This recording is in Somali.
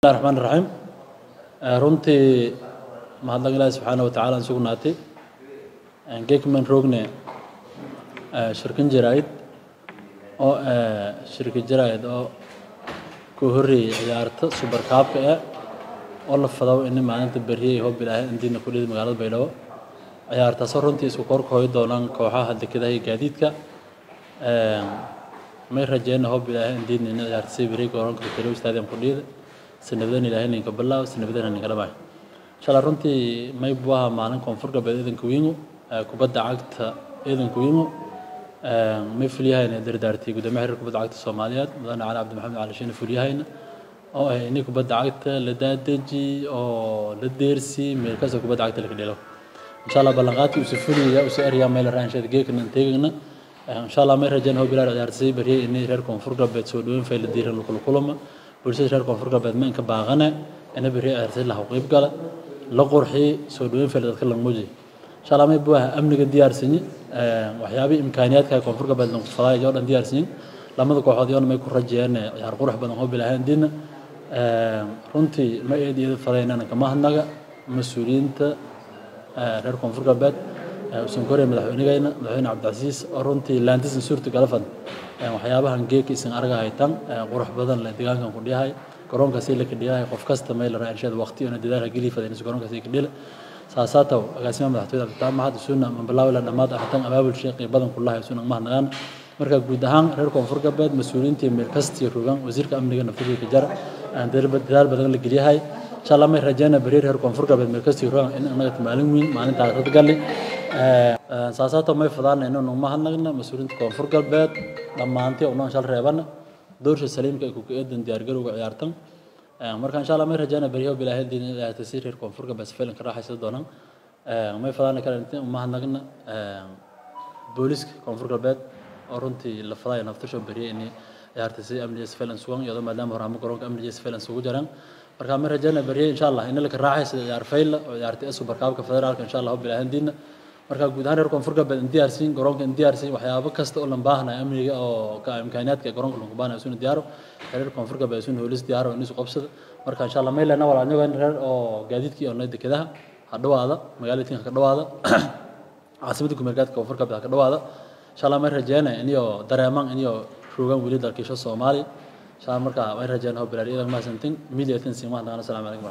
Bismillahi raxmaani raxiim. Runtii mahadnaq Ilaahi subxaana wa tacaala aan sugnaatay. Geekman rogne shirkan jaraa'id oo shirka jaraa'id oo ku horreeyay ciyaarta Super Cup-ka eh oo la fadaw in maalinta beriyay hoob Ilaahay intiina ku dhidi magaalada Baydhabo. Ciyaartaasoo runtii isku korkooyi doonaan kooxaha dekedaha iyo gaadiidka. May rajeyna hoob Ilaahay intiina in ciyaarta si beriyay garoonka Baydhabo Stadium ku dhidi sanabadan Ilaahay ninka bilaab sanabadan ninka dhamay. Insha Allah runtii may buaha maalin Koonfur Galbeed ciidanka wiingo kubadda cagta ciidanka wiingo may fulyahayna dardaartay guddoomiyaha xiriirka kubadda cagta Soomaaliyeed Mudane Cali Cabdi Maxamed Cali Shiine fulyahayna oo ah in kubadda cagta la daadeji oo la deersi meel kasta kubadda cagta la dhelo. Insha Allah ballanqaadkii uu fuliyay uu ariyaa meel raansheed geekna teegna. Insha Allah may rajeen hoo bilaar ciyaartay bariyay in reer Koonfur Galbeed soo dhaweyn fayl diiran la kulama bulshada reer Koonfur Galbeed ma inka baaqane ina bariyay ciyaartay la qayb gala la qurxi soo dhaweyn fayl dadka la muujiyo. Insha Allah may buaha amniga diyaarsanyi waxyaabihii imkaaniyaadka Koonfur Galbeed lagu faday iyo dhan diyaarsanyin lamada kooxood iyo may ku rajeeyeen ciyaar qurux badan oo bilahayn diina. Runtii ma eed iyada fadaynana kama hadnaga mas-uuliyiinta reer Koonfur Galbeed usan korey madaxweynegayna madaxweyne Cabdicasiis oo runtii laantisan suurta galafan waxyaabahan geeka isan arga haytan qurux badan leh deegaankan ku dhiyahay garoonkaasi la kadhiyahay qof kasta meel la raansheed waqti una dadaal geli fadin garoonkaasi ka dhila saasaataw agaasimaha madaxtooyada Cabditaam Mahad sunna man bilaw ila dhamaad arrintan abaabul sheeqi badan kulahay sunna mahadnagaan. Marka guud ahaan reer Koonfur Galbeed mas-uuliyiinta meel kasta rogan wasiirka amniga naftiisa ka jar aan dadaal badan la geliyahay. Insha Allah may rajeena bariir reer Koonfur Galbeed meel kasta rogan in anaga maalin weyn maalinta taariikhda gali saasaataw may fadaan inuu mahadnaqna mas-uuliyiinta Koonfur Galbeed dhammaantii oo noo shal reebana doorsha saliimka ay ku eedan diyaar garowga ciyaartan. Marka insha Allah may rajeena bariyo bilaahay diin ciyaarta si reer Koonfur Galbeed filan ka raaxaysan doonaan. May fadaan kale intii mahadnaqna booliska Koonfur Galbeed oo runtii la faday naftasho bariye in ciyaarta si amniga filan sugan iyadoo maadaama horaamo garoonka amniga filan sugu jiraan. Marka may rajeena bariye insha Allah in la ka raaxaysan ciyaar fayl oo ciyaarta Super Cup-ka federaalka insha Allah bilaahay diin. Marka guud ahaan reer Koonfur Galbeed in diyaarsiin garoonka in diyaarsiin waxyaabo kasta oo lan baahnayo amniga oo ka imkaaniyaadka garoonka lagu baahnayo suna diyaaro reer Koonfur Galbeed suna hoolis diyaaro in isu qabsada. Marka insha Allah may lana walaal reer oo gaadiidkii oo dekedaha ha dhawaada magaalada tinka ka dhawaada caasimadda kumeelgaadka Koonfur Galbeed ka dhawaada. Insha Allah may rajeena iniyo dareemaan iniyo rogan weli dalkiisha Soomaaliya insha Allah. Marka may rajeena bilaar idan mahadsantiin media tin siin mahadnaqana. Assalaamu calaykum.